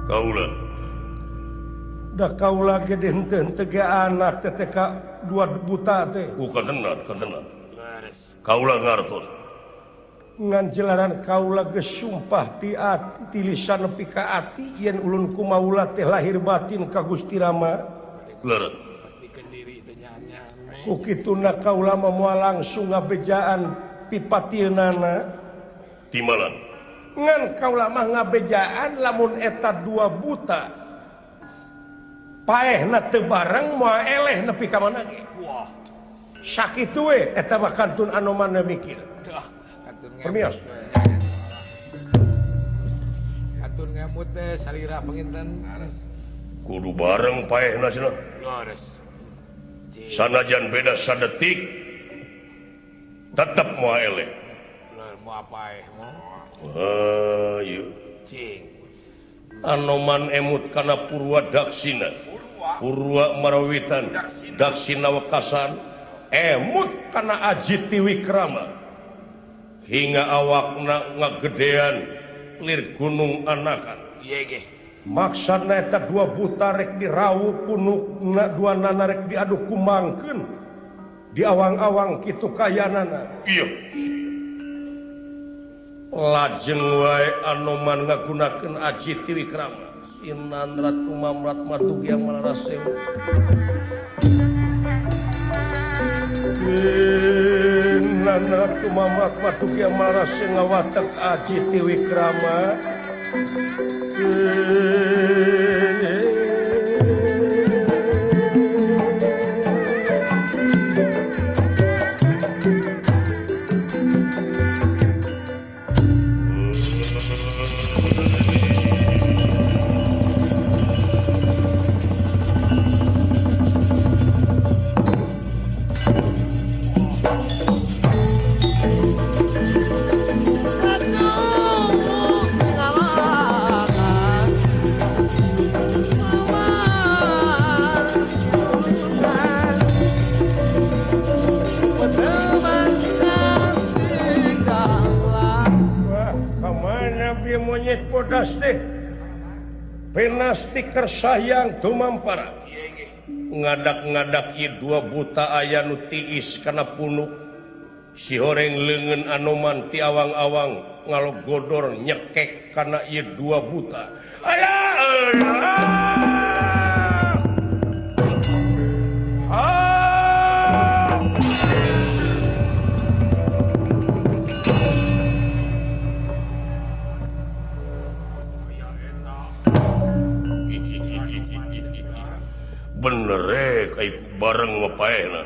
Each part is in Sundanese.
Kaula. Da kaula ge henteu teu anak teh teh ka dua buta teh. Bukan tenan. Kaula ngartos. Ngan jelaran kaula geus sumpah ti ati ti lisan nepi ka ati yen ulun kumaula teh lahir batin ka Gusti Rama. Leres. Ku kituna kaula mah moal langsung ngabejaan pipatieunana. Timalan. Ngan kaula mah ngabejaan lamun eta dua buta paehna teu bareng moal eleh nepi ka mana ge. Wah. Sakitu we eta mah kantun Anoman mikir. Permios. Kantun ngemut teh salira panginten. Kudu bareng paehna cenah. Leres. Sanajan beda sadetik tetep moal eleh. Moal paeh mah. Wah, ieu. Cing. Anoman emut kana Purwa Daksina. Purwa Marawitan, Daksina Wekasan, emut kana Ajiti Wikrama. Hingga awakna ngagedean lir gunung anakan. Ieu ge. Maksana eta dua buta rek dirawu punukna dua nana rek diaduh kumangkeun di awang-awang kitu kayanana. Iya. Lajeng wae Anoman ngagunakeun Ajiti Wikrama. Sinanrat kumamrat madug yang malarasew. Sinanrat kumamrat madug yang malarasew ngawatek Ajiti Wikrama. Monyet bodas teh pinasti kersayang tumampara ngadak-ngadak ieu dua buta aya nu tiis kana punuk si horeng leungeun Anoman ti awang-awang ngalogodor nyekek kana ieu dua buta. Alah alah. Bener eh bareng mah paehna.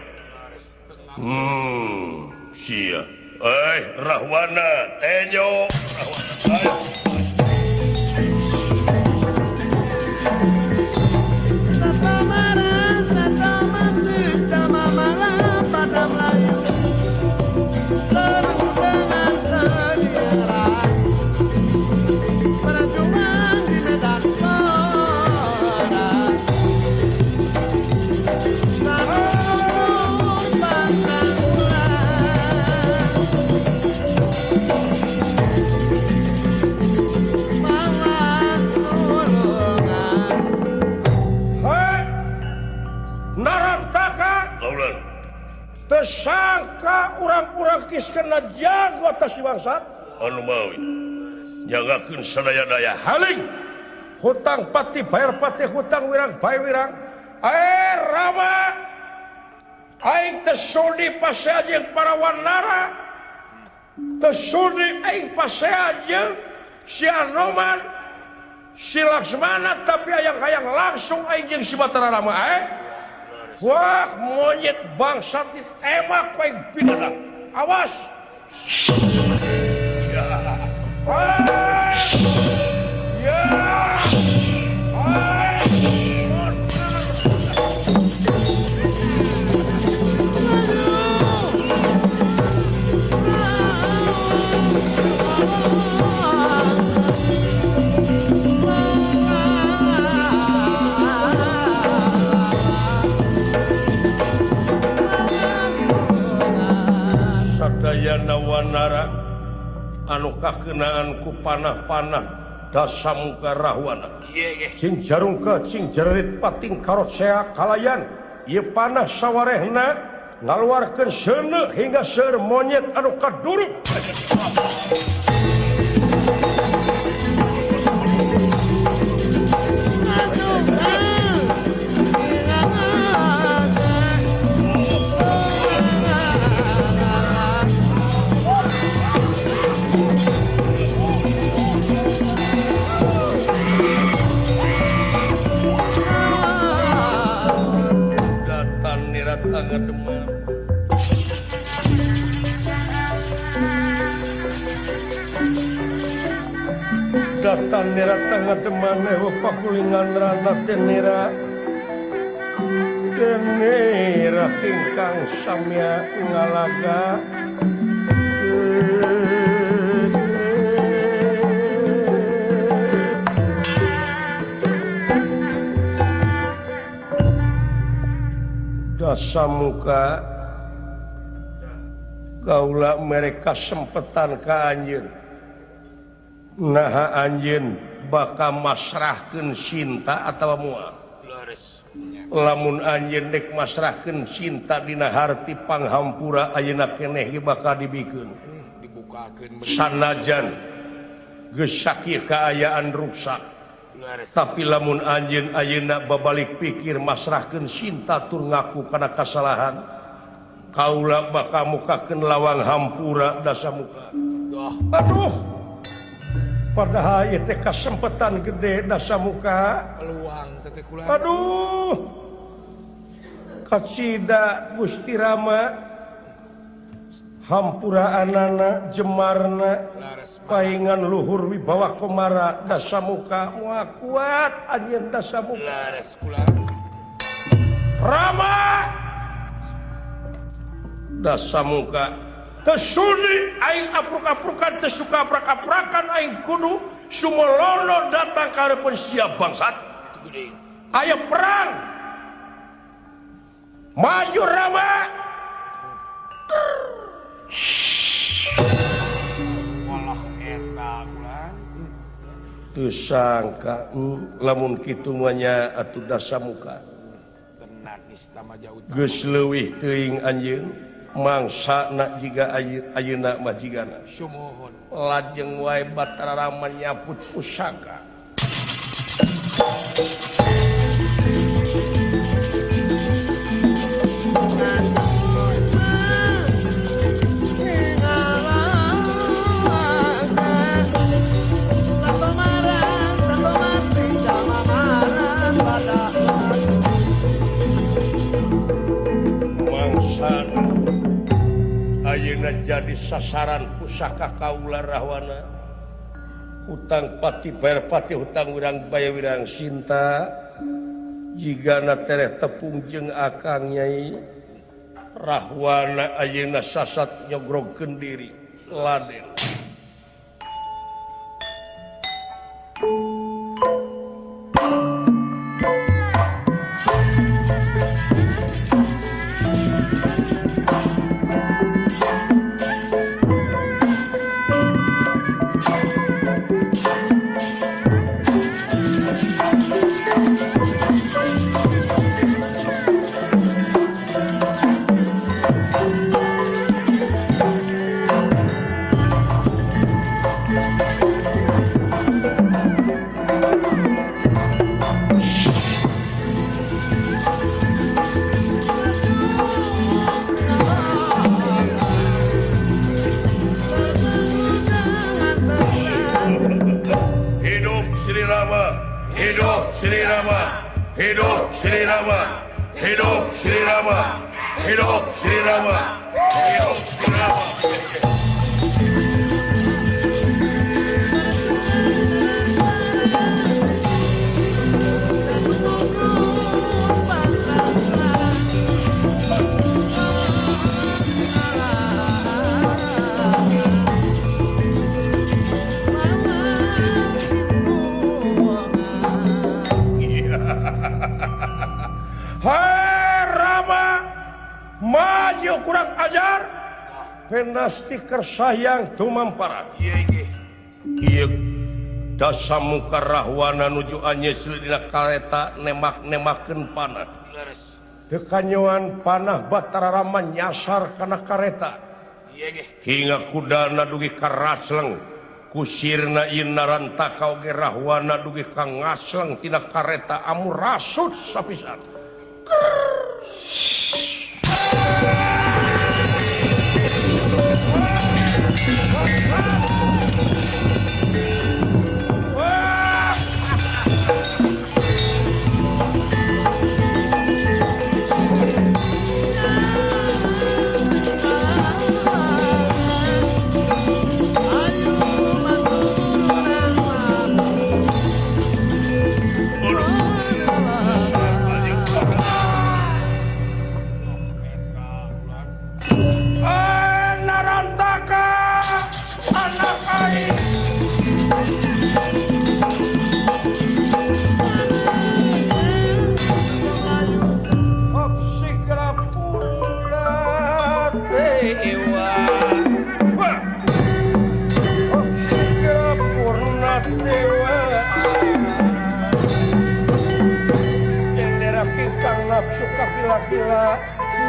Sia. Eh, Rahwana, tenyo. Rahwana. Tersangka urang-urang kis kena jago atas si bangsat anu mawi nyagakeun sadaya-daya haling hutang pati bayar pati hutang wirang bayar wirang. Rama aing teu sudi pasea jeung para wanara, teu sudi aing pasea jeung si Anoman si Laksmana, tapi hayang-hayang langsung aing jeung si Batara Rama. Wah, monyet bangsat ditembak ku aing pidana. Awas. Ya. Ya. Sadayana wanara anu kakenaan ku panah-panah Dasamuka Rahwana. Cing jarungka cing jerit pating karot sea kalayan ieu panah sawarehna ngaluarkeun seuneu hingga seueur monyet anu kaduruk. Datan nira tengah deman ewa pakulingan rana tenira tenira ingkang samya ngalaga Dasamuka kaula mereka sempetan ka anjeun. Naha anjeun bakal masrahkeun Sinta atawa moal. Lamun anjeun dek masrahkeun Sinta dina harti panghampura ayeuna keneh ge bakal dibikeun. Sanajan geus sakieu kaayaan ruksak. Tapi lamun anjeun ayeuna babalik pikir masrahkeun Sinta tur ngaku kana kasalahan, kaula bakal mukakeun lawang hampura Dasamuka. Aduh. Padahal ieu teh kasempetan gede Dasamuka peluang teh kula. Aduh. Kacida Gusti Rama hampuraanana jemarna paingan luhur wibawa komara Dasamuka moal kuat anjeun Dasamuka. Lares kula. Rama Dasamuka tesuni aing apruk-aprukan teu suka aprak-aprakan aing kudu sumolono datang ka hareupeun sia bangsat. Aya perang. Maju Rama. Walah eta kula. Teu sangka lamun kitu mah nya atuh Dasamuka. Tenan nista maja utama. Geus leuwih teuing anjeun. Mangsa nak jiga ayeuna mah jigana. Sumuhun. Lajeng wae Batara Rama nyaput pusaka. Mangsa ayeuna jadi sasaran pusaka kaula Rahwana. Hutang pati bayar pati hutang wirang baya wirang Sinta jigana tereh tepung jeung akang Nyai Rahwana ayeuna sasat nyogrogkeun diri Laden. Hidup Sri Rama, hidup Sri Rama, hidup Sri Rama, hidup Sri Rama, hidup Sri Rama. Hai Rama, maju kurang ajar, penasti kersayang tumampara. Ieu Dasamuka Rahwana nuju anyesil dina kareta nemak-nemakeun panah. Teu kanyoan panah Batara Rama nyasar kana kareta. Hingga kudana dugi ka rasleng kusirna ieu Narantaka oge Rahwana dugi ka ngasleng tina kareta amu rasut sapisan.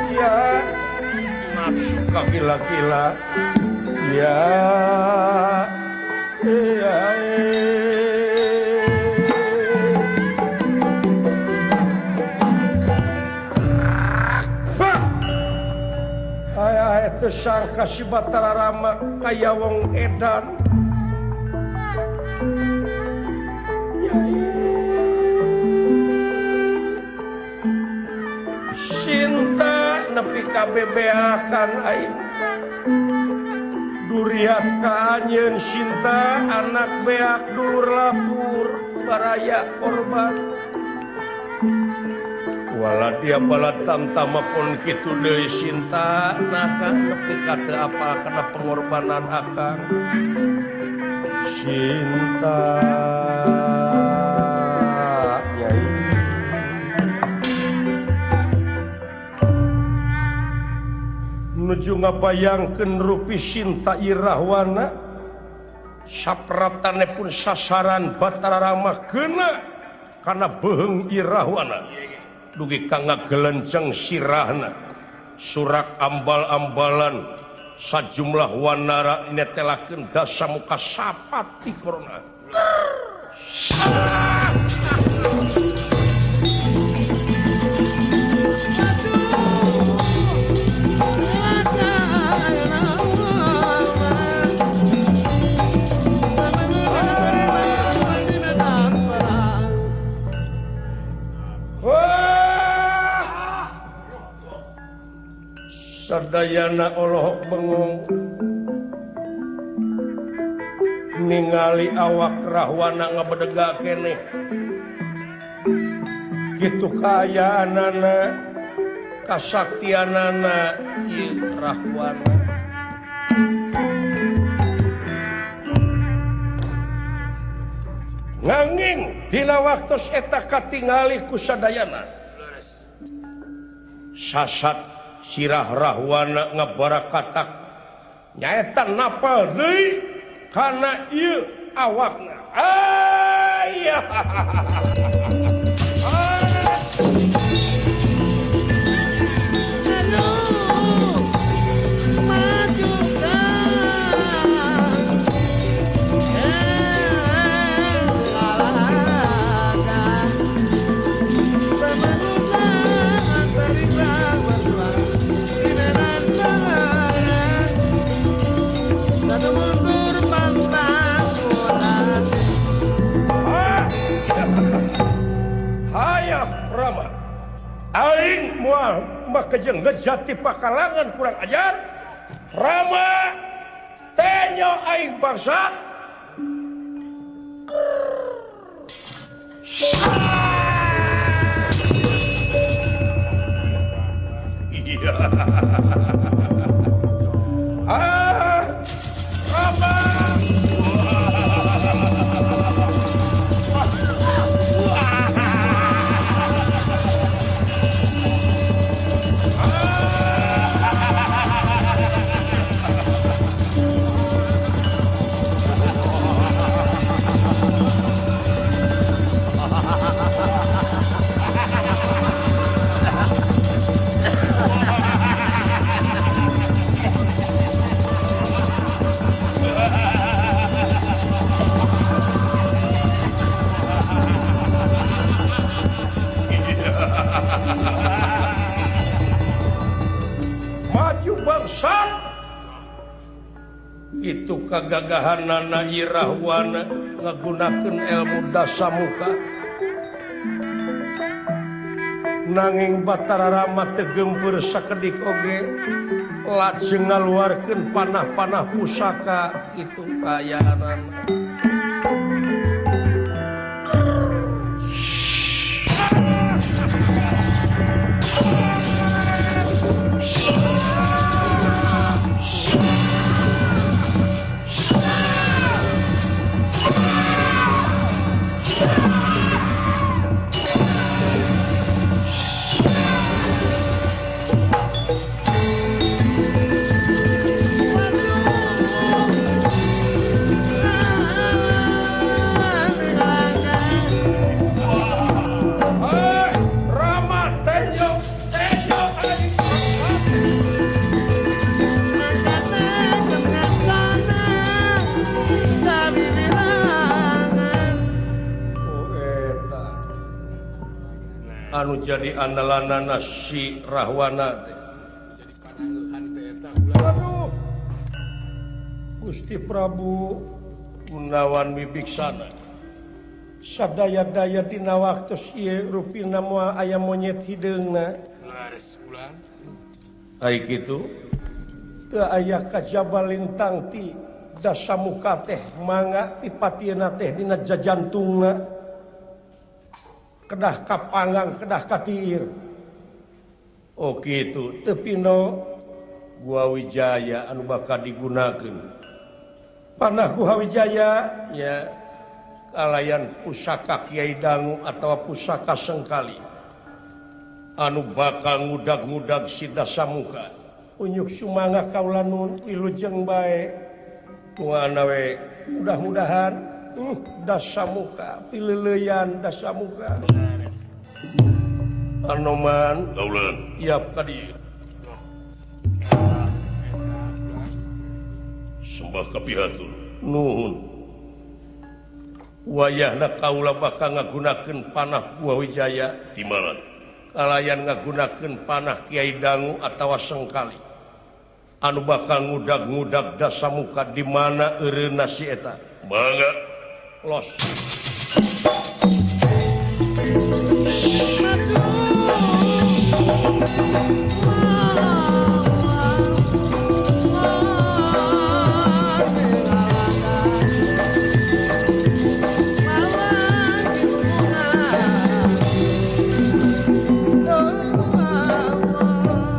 Ya, nafsu gila-gila. Ya, ya. Ayah itu sangka si Batara Rama kaya wong edan. Cinta nepi kabebeakan aing duriat ka anjeun Sinta anak beak dulur lapur baraya korban wala dia bala tamtama pun kitu deui Sinta nah ka nepi ka teu apal kana pengorbanan akang Sinta. Nuju ngabayangkeun rupi Sinta Irahwana sapratane pun sasaran Batara Rama kena kana beheung Irahwana dugi ka ngagelenceng sirahna surak ambal-ambalan sajumlah wanara netelakeun dasamuka sapati korona. Sadayana olohok bengong ningali awak Rahwana ngabedega keneh kitu kaayaanana kasaktianana ieu Rahwana. Nanging dina waktos eta katingali ku sadayana sasat sirah Rahwana ngabarakatak nyaeta napal deui kana ieu awakna. Ayah. Aing moal makejeng ngejati pakalangan kurang ajar Rama tenyo aing bangsa. Iya. Ah, Rama. kagagahanana Rahwana ngagunakeun ilmu dasamuka. Nanging Batara Rama teu geumpeur sakedik oge lajeng ngaluarkeun panah-panah pusaka itu kayaanana. Anu jadi andalanana si Rahwana teh. Aduh. Gusti Prabu Gunawan Wibiksana. Sadaya-daya dina waktu ieu rupina moal aya monyet hideungna. Ai kitu teu aya kajaba lintang ti dasamuka teh mangga pipatieuna teh dina jajantungna. Kedah kapanggang, kedah katiir. Oh kitu, teu pino Gua Wijaya anu bakal digunakeun. Panah Gua Wijaya nya kalayan pusaka Kiai Dangu atawa pusaka Sengkali anu bakal ngudag-ngudag si Dasamuka. Unyuk sumangga kaula nun wilujeng bae. Kumaha we mudah-mudahan Dasamuka pileuleyan Dasamuka. Anoman kaulan iap ka dieu. Sembah kapihatur. Nuhun. Wayahna kaula bakal ngagunakeun panah Gua Wijaya timbalan kalayan ngagunakeun panah Kiai Dangu atawa Sengkali anu bakal ngudag-ngudag Dasamuka di mana eureunna si eta. Mangga los.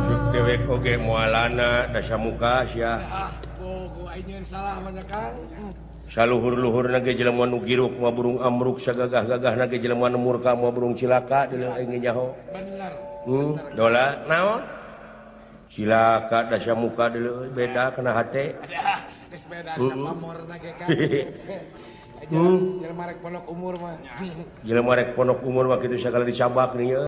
Cuk dewek oge moalana Dasamuka sia. Salah banyak kan. Saluhur-luhur nage jelema nu giruk moal burung amruk, sagagah-gagah nage jelema nu murka moal burung cilaka deuleu aing nyaho. Bener. Dola naon? Cilaka Dasamuka deuleu beda kana hate. Geus beda pamor nage kan. Jelema rek pondok umur mah. Jelema rek pondok umur mah kitu sagala dicabak nih.